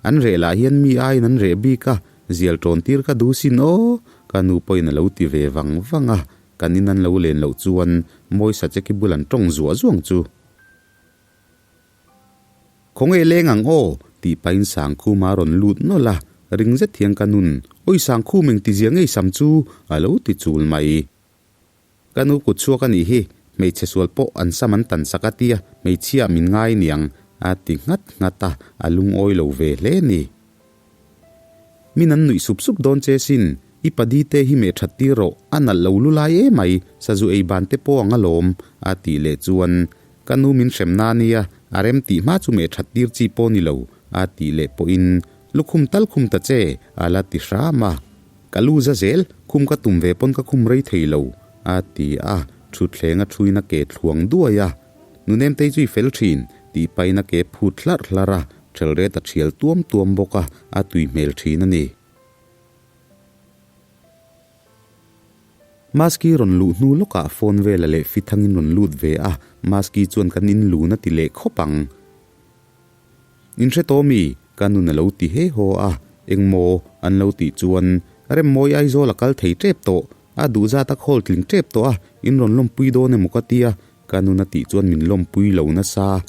An reh lah hian mi aiin an reh bik a, zial tawn tir ka duh sin aw, ka nu pawhin a lo ti ve vang vang a, kan in an lo len loh chuan Mawisa che khi bul an tawng zuah zuang chu. Khawnge leng ang aw, tih pahin Sangkhuma a rawn lut nawlh a, ring zet hian ka nun, Awi Sangkhum engtizia ngei sam chu, a lo ti chul mai. Ka nu kut chhuak a nih hi, hmeichhe sual pawh an sam an tan sak a tia, hmeichhia min ngai niang, a ti nghat nghat a, a lungawi lo ve hle ni. Min an nuih sup sup dawn che sin, i padi te hi meh that tir rawh, a nalh lo lu lai emai, sazu ei ban te pawh ang alawm, a tih leh chuan, Ka nu min hrem na nia, a rem tih hma chu meh that tir chi pawh ni lo, a tih leh pawhin, Lukhum tal khum ta che, a la ti hram a. Ka lu za zel, khum ka tum ve pawn ka khum rei thei lo, a ti a, thutthleng a thuin a ke thluang duai a. Nunemtei chu i fel thin, tih pahin a ke phut hlarh hlarh a, ṭhelret a ṭhial tuam tuam bawk a, a tui hmel thin a ni. Maski rawn luh hnu lawkah phone vela leh fithangin rawn lut ve a, Maski chuan kan in lun a ti leh khawp ang. In hre tawh mi? Ka nun a lo ti he haw a, engmaw an lo tih chuan Remmawi Aizawl a kal thei tep tawh. A duh zat a khawl tling tep tawh a, in rawn lawmpui dawn emaw ka tia, ka nun a tih chuan min lawmpui lo nasa.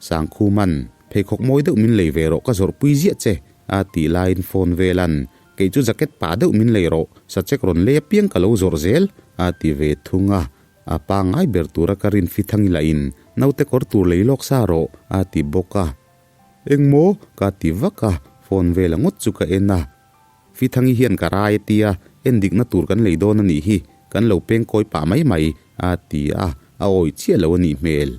Sangkhuman, pheikhawk mawi deuh min lei ve rawh ka zawrhpui ziah che, a tih laiin phone velan, kei chu jacket pa deuh min lei rawh, sachek rawn lei apiang ka lo zawrh zel, a ti ve thung a. A pangngai ber tura ka rin fithangi lahin, naute kawr tur lei lawk sa rawh, a ti bawk a. Engmaw? ka ti vak a, phone vela ngawt chu ka en a. Fithangi hian ka rai a tia, en dikna tur kan lei dawn a nih hi, kan lo peng kawi pah mai mai, a ti a, a awih chiah lo a nih hmel.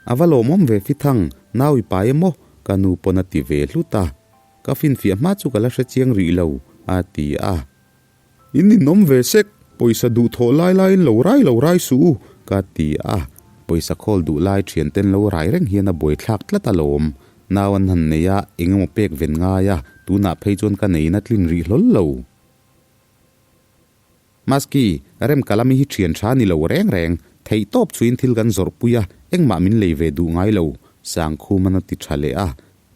A va lawmawm ve Fithang, nau i pai emaw? ka nu pawn a ti ve hlut a. Ka finfiah hma chu ka la hre chiang rih lo, a ti a. In ninawm ve sek, pawisa duh thawh lai laiin lo rai lo rai suh u, ka ti a. Pawisa khawl duh lai thian ten lo rai reng hian a buaithlak tlat alawm. Nau an han nei a, eng emaw pek ven ngai a, tunah phei chuan ka neiin a tlin rih hlawl lo. Maski, Remkalami hi thian tha ni lo reng reng, theih tawp chuin thil kan zawrhpui a, engmah min lei ve duh ngai lo, Sangkhuman a ti tha leh a.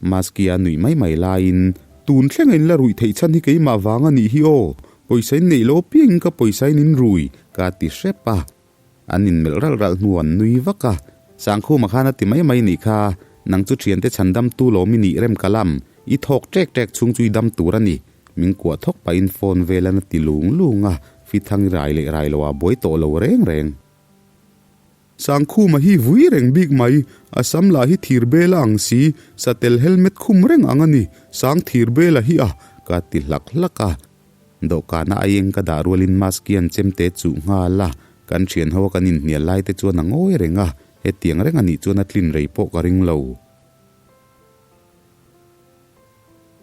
Maski a nuih mai mai laiin, Tun thlenga in la ruih theih chhan hi keimah vang a nih hi aw, pawisa in neih lo apiangin ka pawisa in in rui, ka ti hrep a. An inmelh ralh ralh hnu an nui vak a. Sangkhuma khan a ti mai mai nih kha, nang chu thiante chhandamtu lawm i nih rem ka lam, i thawk ṭek ṭek chhung chu i dam tur a ni. Min kuah thawk pahin phone velan a ti lung lung a, Fithang i rai leh rai loah buai tawh lo reng reng. Sangkhuma hi vui reng bik mai, a sam lah hi thir bel a ang si, satel helmet khum reng ang a ni, sang thir bel a hi a, ka ti hlak hlak a. Dawhkana aieng ka dah rualin mask hian chemte chuh nghal a, kan thian ho a kan inhnial lai te chuan a ngawi reng a, hetiang reng a nih chuan a tlin rei pawh ka ring lo.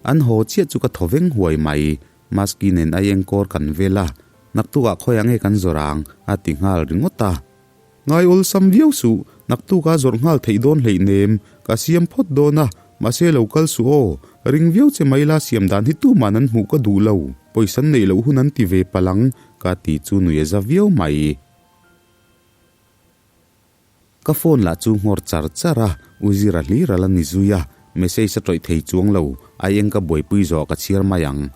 An haw chiah chu ka thaw veng huai mai, Maski nen aieng kawr kan vel a, naktukah khawiah nge kan zawrh ang? a ti nghal ringawt a. Ngai awlsam viau suh, naktukah zawrh nghal theih dawn hleihnem, ka siam phawt dawn a, mahse lo kal suh aw, ring viau che mai la siam dan hi tuman an hmuh ka duh lo, pawisa an neih loh hun an ti ve palh ang, ka ti chu nui a za viau mai. Ka phone lah chu nghawr char char a, U Zira hlir a la ni zui a, message a tawih thei chuang lo, ai eng ka buaipui zawh ka chhiar mai ang.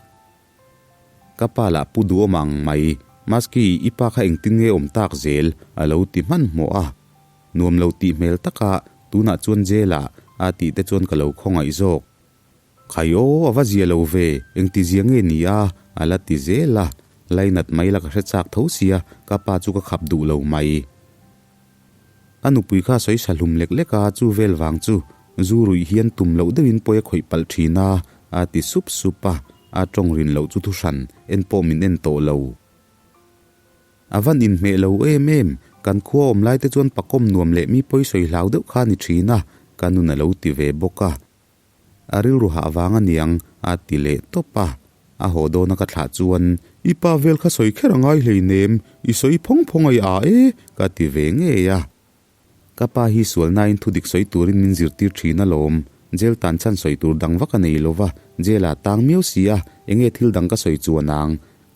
Ka pa lah pu duhawm ang mai, Maski, i pa kha engtin nge awm tak zel? a lo ti hmanhmawh a. Nuam lo tih hmel taka tunah chuan jail ah a tih te chuan ka lo khawngaih zawk. Khai aw, a va zia lo ve, engti zia nge ni a? a la ti zel a, lainat mai la ka hre chak tho sia, ka pa chu ka khap duh lo mai. A nupui kha sawi sa hlum lek lek a, chu vel vang chu zu ruih hian tum loh deuhin pawi a khawih palh thin a, a ti sup sup a, a tawng rin loh chu thuhran en pawh min en tawh lo. A van inhmeh lo em em, kan khua awm lai te chuan pakawm nuam leh mi pawi sawi hlau deuh kha a ni thin a, ka nun a lo ti ve bawk a. A rilru hah vang a niang, a ti leh tawp a. A haw dawna ka thlah chuan, I pa vel kha sawi kher a ngai hleinem, i sawi phawng phawng a i a e, ka ti ve ngei a. Ka pa hi sualnain thudik sawi turin min zirtir thin alawm, jail tan chhan sawi tur dang vak a nei lo va, jail ah tang miau si a, enge thil dang ka sawi chuan ang.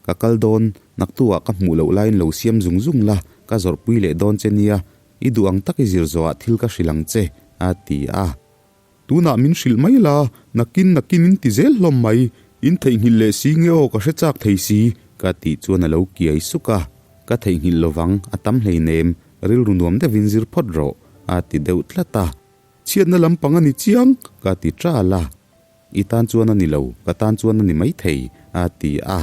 Ka kal dawn, naktuah ka hmuh loh laiin lo siam zung zung la, ka zawrhpui leh dawn che nia, i duh ang tak i zir zawhah thil ka hrilh ang che, a ti a. Tunah min hrilh mai la, nakin nakin in ti zel hlawm mai, in theihnghilh leh si nge aw ka hre chak thei si, ka tih chuan a lo kiai suk a, ka theihnghilh lovang, a tam hleinem, rilru nuam deuhin zir phawt rawh, a ti deuh tlat a. Chhiatna lampang a ni chiang, ka ti ṭal a. I tan chuan a ni lo, ka tan chuan a ni maithei, a ti a.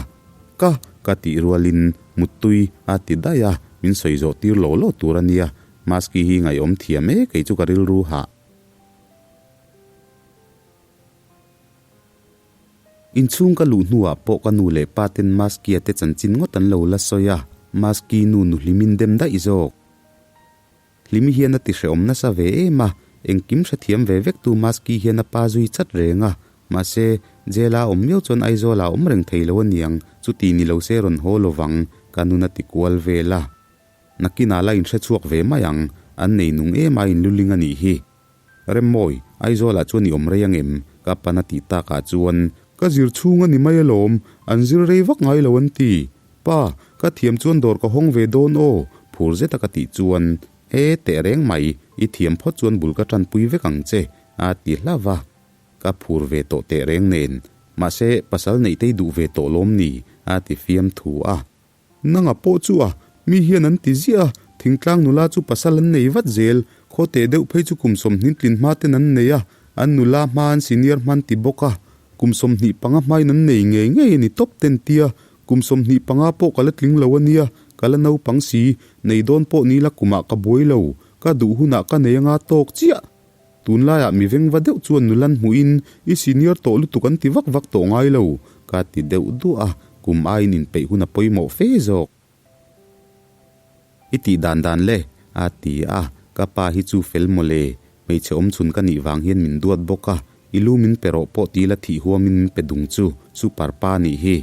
Ka, ka tih rualin, Muttui, a ti daih a, min sawi zawh tir law law tur a nia, Maski hi ngaihawm thiam e, kei chu ka rilru hah. Inchhung ka luh hnuah pawh ka nu leh pa ten Maskia te chanchin ngawt an lo la sawi a, Maski nu nu Hlimin dem daih zawk. Hlimi hian a ti hrehawm nasa ve em a, engkim hrethiam ve vektu Maski hian a pa zui chat reng a, mahse, jail a awm miau chuan Aizawl ah awm reng thei lo aniang, chuti ni lo se rawn haw lovang, ka nun a ti kual vel a. Nakinah la inhre chhuak ve mai ang, an nei nung em a inluling a nih hi. Remmawi, Aizawlah chuan i awm rei ang em? Ka pan a tih takah chuan, Ka zir chhung a ni mai alawm, an zir rei vak ngai lo an ti. Pa, ka thiam chuan dawr ka hawng ve dawn aw, phur zeta ka tih chuan, E, teh reng mai, i thiam phawt chuan bul ka tanpui vek ang che, a ti hlauh va. Ka phur ve tawh teh reng nen, mahse, pasal neih te i duh ve tawh lawm ni? a ti fiam thu a. Nanga pawh chu a, mi hian an ti ziah a, thingtlang nula chu pasal an nei vat zel, khaw teh deuh phei chu kum 20 tlin hma ten an nei a, an nula hma an senior hman ti bawk a, kum 25 hmain an nei ngei ngei a ni tawp ten tia, kum 25 pawh ka la tling lo a nia, ka la naupang si, nei dawn pawh ni la kumah ka buai lo, ka duh hunah ka nei anga tawk chiah. Tunlaiah mi vengva deuh chuan nulan hmuhin i senior tawh lutuk an ti vak vak tawh ngai lo, ka ti deuh duah a, kum aiin inpeih hun a pawimawh fe zawk. I tih dan dan le, a ti a, ka pa hi chu fel mawle, hmeichhe awmchhun ka nih vang hian min duat bawk a, i lu min pe rawh pawh ti la thih huamin min pe dung chu, super pa nih hi.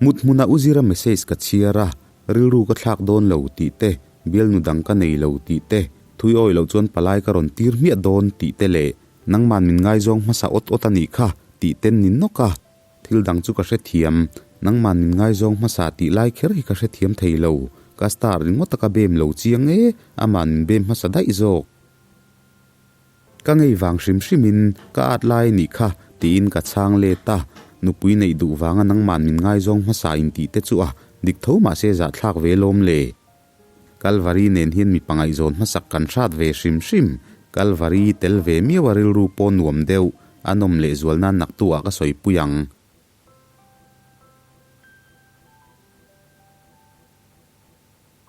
Mut hmunah u Zira message ka chhiar a, rilru ka thlak dawn lo tih te, bialnu dang ka nei lo tih te, thui awi loh chuan palai ka rawn tir hmiah dawn tih te leh nangman min ngaizawng hmasa awt awt a nih kha tih ten ni nawk a. Thil dang chu ka hrethiam, nangman min ngaizawng hmasa tih lai kher hi ka hrethiam thei lo, ka star ringawt a ka bem lo chiang e, aman min bem hmasa daih zawk. Ka ngei vang hrim hrimin ka at lai a nih kha tiin ka chhang let a, nupui neih duh vanga nangman min ngaizawng hmasa in tih te chu a dik tho mahse zahthlak ve lawm le. Kalvari nen hian mipa ngaihzawn hmasak kan hrat ve hrim hrim, Kalvari tel ve miau a rilru pawh nuam deuh, a nawm lehzual nan naktu ah ka sawipui ang.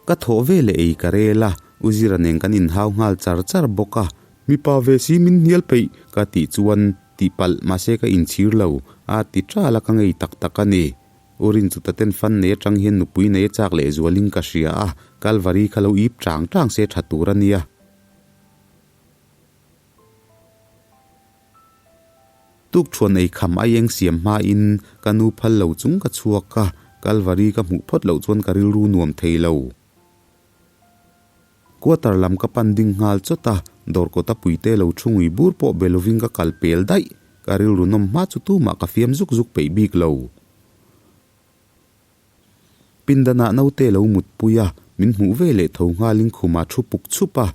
Ka thawh ve leh ei ka rel a, U Zira nen kan inhau nghal char char bawk a. Mipa ve si min hnial peih ka tih chuan tihpalh mahse ka inchhir lo, a ti ṭal a ka ngei tak tak a ni. U Rinchuta ten fan nei aṭang hian nupui nei a chak leh zualin ka hria a, Kalvari kha lo ip ṭang ṭang se ṭha tur a nia. Tukṭhuan ei kham aieng siam hmain ka nu phal lo chung ka chhuak a, Kalvari ka hmuh phawt loh chuan ka rilru nuam thei lo. Quarter lam ka pan ding nghal chawt a, dawr kawta puite lo thu ngui bur pawh be lovin ka kal pel daih, ka rilru nawm hma chu tumah ka fiam zuk zuk peih bik lo. Pindanah naute lo mutpui a, min hmuh ve leh tho nghalin khuma thu puk chhup a.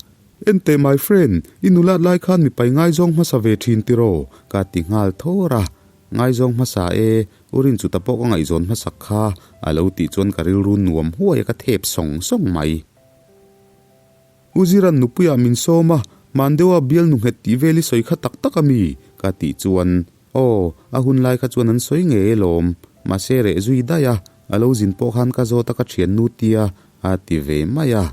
Enteh my friend, i nulat lai khan mipai ngaizawng hmasa ve thin tiraw? ka ti nghal thawr a. Ngaizawng hmasa e, u Rinchuta pawh ka ngaihzawn hmasak kha, a lo tih chuan ka rilru nuam huai a ka thep sawng sawng mai. U Ziran nupuiah min sawm a, hman deuha bial nu nghet tih vel i sawi kha tak tak a mi? ka tih chuan, Aw, a hun lai kha chuan an sawi ngei alawm, mahse reh zui daih a, a lo zin pawh khan ka zawt a ka thiannu tia, a ti ve mai a.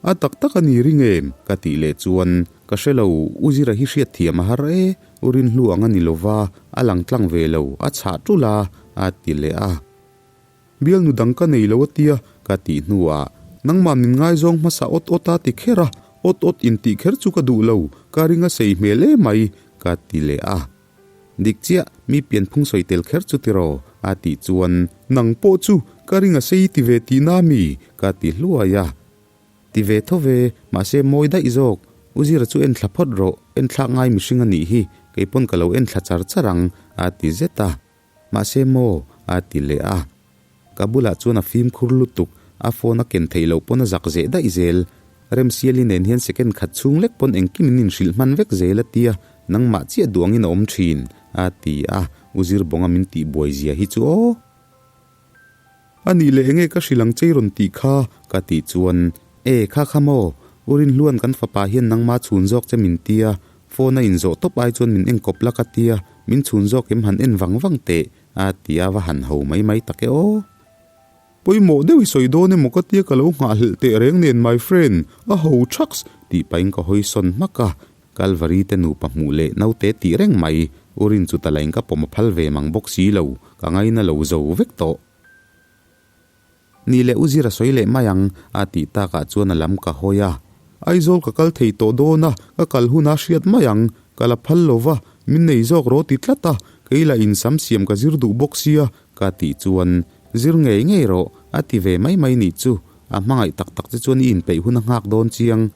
A tak tak a ni ring em? ka tih leh chuan, Ka hre lo, U Zira hi hriat thiam a har e, U Rinhlu ang a ni lova, a lang tlang ve lo, a chhah tul a, a ti leh a. Bialnu dang ka nei lo a tia ka tih hnuah nangmah min ngaizawng hmasa awt awt a ti kher a, awt awt intih kher chu ka duh lo, ka ring a sei hmel emai ka ti leh a. Dik chiah, mi pianphung sawi tel kher chu tiraw a tih chuan nang pawh chu ka ring a sei ti ve tihna mi ka ti hluai a. Ti ve tho ve, mahse mawi daih zawk, U Zira chu en thla phawt rawh, en thlak ngai mihring a nih hi, keipawn ka lo en thla char char ang a ti zet a. Mahse maw? a ti leh a. Ka bulah chuan a fimkhur lutuk, a phone a ken theih loh pawn a zak zeh daih zel. Remsiali nen hian second khat chhung lek pawn engkim in inhrilh hman vek zel a tia, nangmah chiah duh angin a awm thin, a ti a, U Zirbawnga min tih buai zia hi chu aw. A nih leh enge ka hrilh ang che i rawn tih kha? ka tih chuan, E, kha kha maw? U Rinhluan kan fapa hian nangmah chhun zawk che min tia, phone a inzawh tawp ai chuan min enkawp la ka tia, min chhun zawk em han en vang vang teh, a ti a va han ho mai mai tak e aw. Pawimawh deuh i sawi dawn emaw ka tia ka lo nghahhlelh teh reng nen my friend, a ho thaks, tih pahin ka hawi sawn hmak a, Kalvari te nupa hmuh leh naute tih reng mai, U Rinchuta lain ka pawm a phal ve mang bawk si lo, ka ngaina lo zo vek tawh. Ni leh U Zira sawi leh mai ang, a tih takah chuan a lam ka hawi a. Aizawl ka kal thei tawh dawn a, ka kal hunah hriat mai ang, ka la phal lo va, min nei zawk rawh ti tlat a, kei lah in sam siam ka zir duh bawk sia, ka tih chuan, Zir ngei ngei rawh, a ti ve mai mai nih chu, a hmangaih tak tak che chuan i inpeih hun a nghak dawn chiang.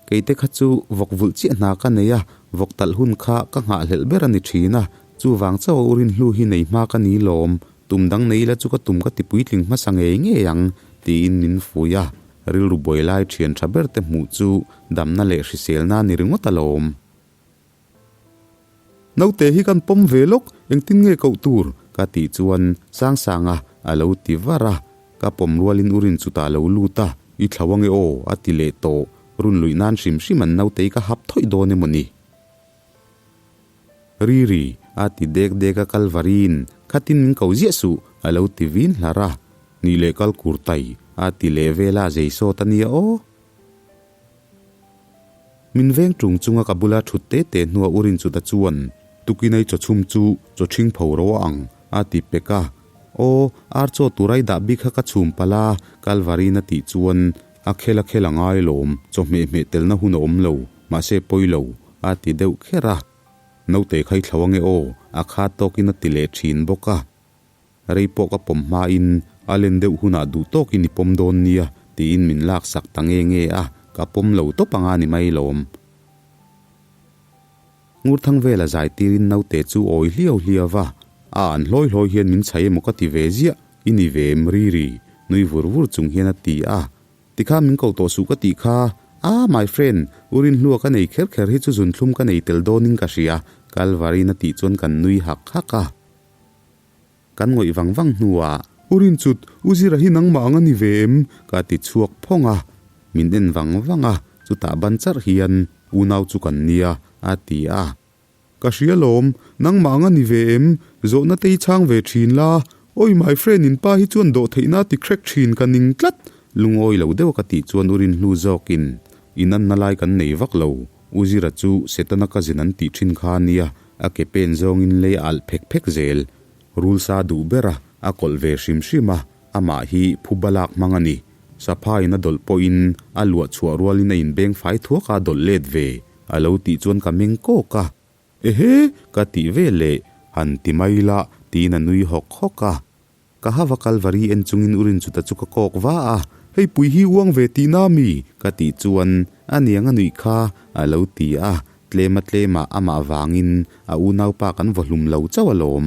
Keite kha chu vawk vulh chiah hna ka nei a, vawk talh hun kha ka nghahhlelh ber a ni thin a, chuvang chauh a u Rinhlu hi nei hma ka ni lawm, tum dang nei ila chu ka tum ka ti puitling hmasa ngei ngei ang, tiin min fui a, rilru buai lai thian tha ber te hmuh chu damna leh hriselna a ni ringawt alawm. Naute hi kan pawm ve lawk, engtin nge koh tur? ka tih chuan Sangsanga a lo ti var a. Ka pawm rualin u rin chutah a lo lut a, I thlo ange aw, a ti leh tawh. Run luih nan hrim hrim an nautei ka hap thawih dawn emaw ni? Riri, a ti dek dek a Kalvariin, Khatin min ko ziah suh, a lo ti vin hlar a. Nih leh kal kur tai, a ti leh vel a, zei sawt a nia aw. Min veng tung chunga ka bula thut te te hnua u Rinchuta chuan, Tukinai chawchhum chu chawchhing pho ro a ang, a ti pek a. Aw, ar chaw tur ai dah bik kha ka chhum palh a, Kalvari'n a tih chuan, A khel a khel a ngai lawm, chawhmeh hmeh telna hun a awm lo, mahse pawi lo, a ti deuh kher a. Naute kha i thlo ange aw, a kha tawkin a ti leh thin bawk a. Rei pawh ka pawm hmain a len deuh hunah duh tawkin i pawm dawn nia tiin min laksak ta nge nge a, ka pawm lo tawp anga ni mai lawm. Ngurthang vela zai tirin naute chu awi hliau hliau va, a an hlawi hlawi hian min chhai emaw ka ti ve ziah, i ni ve em Riri? nui vur vur chung hian a ti a. Tikha min ko tawh suh ka tih kha, Ah my friend, u Rinhlua ka nei kher kher hi chu zunthlum ka nei tel dawnin ka hria, Kalvarin a tih chuan kan nui hak hak a. Kan ngawih vang vang hnuah, U Rinchut, U Zira hi nangmah ang a ni ve em? ka ti chhuak phawng a. Min en vang vang a, chutah ban charh hian, Unau chu kan nia, a ti a. Ka hria lawm, nangmah ang a ni ve em? Zawhna te hi chhang ve thin la. Oi my friend in pa hi chuan dawh theihna a ti crack thin ka ning tlat. Lungawi lo deuh a ka tih chuan U Rinhlu zawkin, Inanna lai kan nei vak lo. U Zira chu Setana cousin an tih thin kha a nia, a ke pen zawngin lei a alh phek phek zel. Rul sa duh ber a, a kawlh ve hrim hrim a, amah hi phuba lak hmang a ni. Sapha in a dawlh pawhin a luah chhuah rualin a inbeng fai thuak a a dawlh let ve, a lo tih chuan ka meng kawk a. Ehe! ka tih ve leh, han ti mai la, tiin a nui hawk hawk a. Ka hava Kalvari en chungin u Rinchuta chu ka kawk va a, Hei pui hi uang ve tihna mi? ka tih chuan a niang a nuih kha a lo ti a, tlema tlemah amah vangin a unaupa kan vaw hlum lo chauh alawm.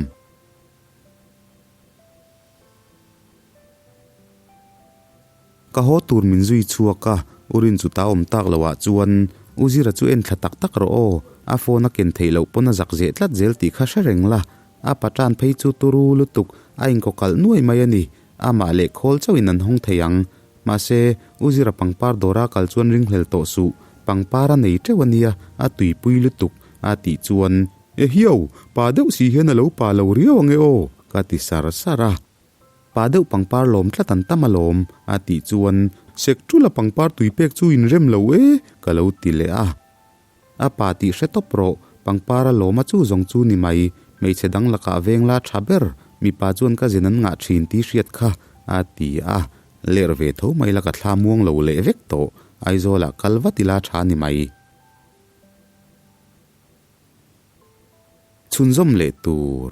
Ka haw tur min zui chhuak a, U Rinchuta awm tak loh ah chuan U Zira chu en thla tak tak rawh aw, a phone a ken theih loh pawn a zak zeh tlat zel tih kha hre reng la, A patan phei chu turu lutuk a inkawkalh nuai mai a ni. Amah leh khawl chauhin an hawng thei ang. Mahse, U Zira pangpar dawra kal chuan ringhlel tawh suh. Pangpar a nei teuh a nia, a tuipui lutuk, a tih chuan. Ehiau, pa deuh si hian a lo pa lo riau ange aw, ka ti sar sar a. Pa deuh pangpar lawm tlat an tam alawm, a tih chuan. Sek ṭula pangpar tui pek chu inrem lo e, ka lo ti leh a. A pa tih hre tawp rawh, pangpar a lawm a chu zawng chu ni mai, hmeichhe dang lakah veng la tha ber, mipa chuan ka zin an ngah thin tih hriat kha, a ti a, ler ve tho mai la ka thla muang lo leh vek tawh, Aizawlah kal vat ila tha ni mai. Chhunzawm leh tur.